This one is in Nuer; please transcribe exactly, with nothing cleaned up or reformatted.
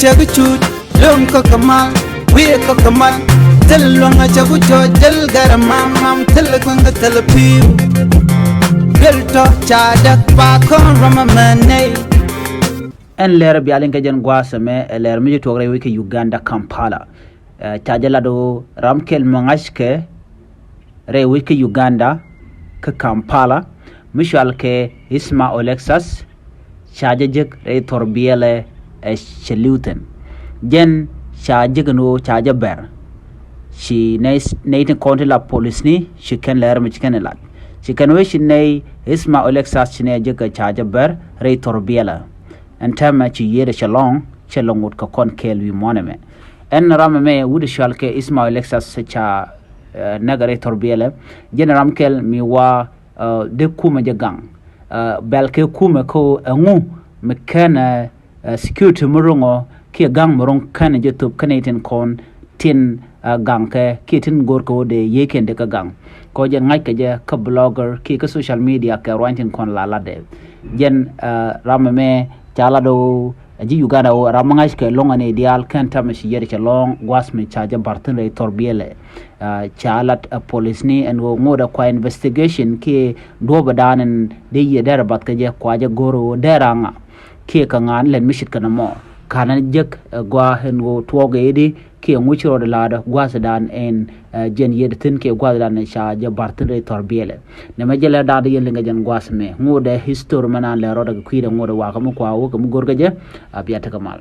Cɛ bi cuut luŋ kɔ kɛ mal, wi̱i̱ kɔ kɛ mal. Thil luŋ a cɛ bi jɔɔc, thil gɛr mam mam, thil kueŋ kɛ thil pi̱i̱m. Thil tɔ ca däk pa kɔn ram a mɛ nɛy. Ɛn lɛr bia liŋ kɛ jɛn gua̱a̱th ɛmɛ, ɛ lɛr mi ci tuɔk rɛy wec kɛ Uganda, Kampala. Ɛ, ca jɛ lat ɣöö ram kɛl mi ŋa̱ckɛ rɛy wec kä Uganda, kä Kampala, mi cɔalkɛ Isma Olexas, ca jɛ jek rɛy thɔr biɛlɛ ɛ cɛ li̱w thi̱n. Jɛn ca jek ni ɣöö ca jɛ bɛr. Ci nɛy, nɛy tin kɔn ti la polisni, ci kɛn lɛr mi ci kɛn lat. Ci kɛn wee ci nɛy Isma Olexas ci nɛy jek ca jɛ bɛr rɛy thɔr biɛlɛ. Ɛn tɛmɛ ci yiëëdɛ cɛ lɔŋ, cɛ lɔŋ wut kɛ kɔn kɛɛl wi̱i̱ muɔ̱ɔ̱n ɛmɛ. Ɛn ram ɛmɛ wut cɔalkɛ Isma Olexas ca, ɛ, näk rɛy thɔr biɛlɛ. Jɛn ram kɛl mi wa, ɛ, dee kumɛ jɛ gaŋ. Ɛ, bɛl kɛ kumɛ kä ɛŋu mi kɛn, ɛ, ɛ, security mi ro̱ŋɔ kiɛ gaŋ mi ro̱ŋ kɛn jɛ thop kɛn itin kɔn tin, ɛ, gaŋ kɛ kiɛ tin go̱r kɛ wä dee yiëë kɛn dee kä gaŋ. Kɔ jɛ ŋa̱c kɛ jɛ kä blogger kiɛ kä social media kɛ ruany tin kɔn la latdɛ. Jɛn, ɛ, ram ɛmɛ ca lat ɣöö a ji̱ Uganda ɣöö ram mi ŋa̱c kɛ lo̱ŋ ani diaal kɛn tamɛ ci yɛt cɛ lɔ̱ŋ gua̱th mi ca jɛ bar thi̱n rɛy thɔr biɛlɛ. Ɛ, ca lat, ɛ, polisni ɛn ɣöö ŋot ɛ kua investigation kiɛ duɔ̱ɔ̱p ɛ daan ɛn dee yiëë dɛr ɛ bath kɛ jɛ kua jɛ go̱r ɣöö dɛr aŋa kiɛ kɛ ŋa̱a̱n lɛn mi cit kɛn ɛmɔ. Ka̱n jek, ɛ, gɔaa ɛn ɣöö tuɔɔk ɛ i̱di kiɛ ŋuc rɔɔdɛ la̱a̱dɛ gua̱a̱th ɛ daan ɛn, ɛ, jɛn yiëëdɛ thi̱n kiɛ gua̱a̱th ɛ daan ɛ ca jɛ bar thi̱n rɛy thɔr biɛlɛ. Nɛmɛ jɛ lɛ da̱a̱n di yɛn liŋ kɛ jɛn gua̱a̱th mɛ. Ŋot ɛ history mɛ naan lɛ rɔɔdɛ kɛ kui̱dɛ ŋot ɛ wakä mi kua wä kɛ mi go̱r kɛ jɛ. A bia tekɛ mal.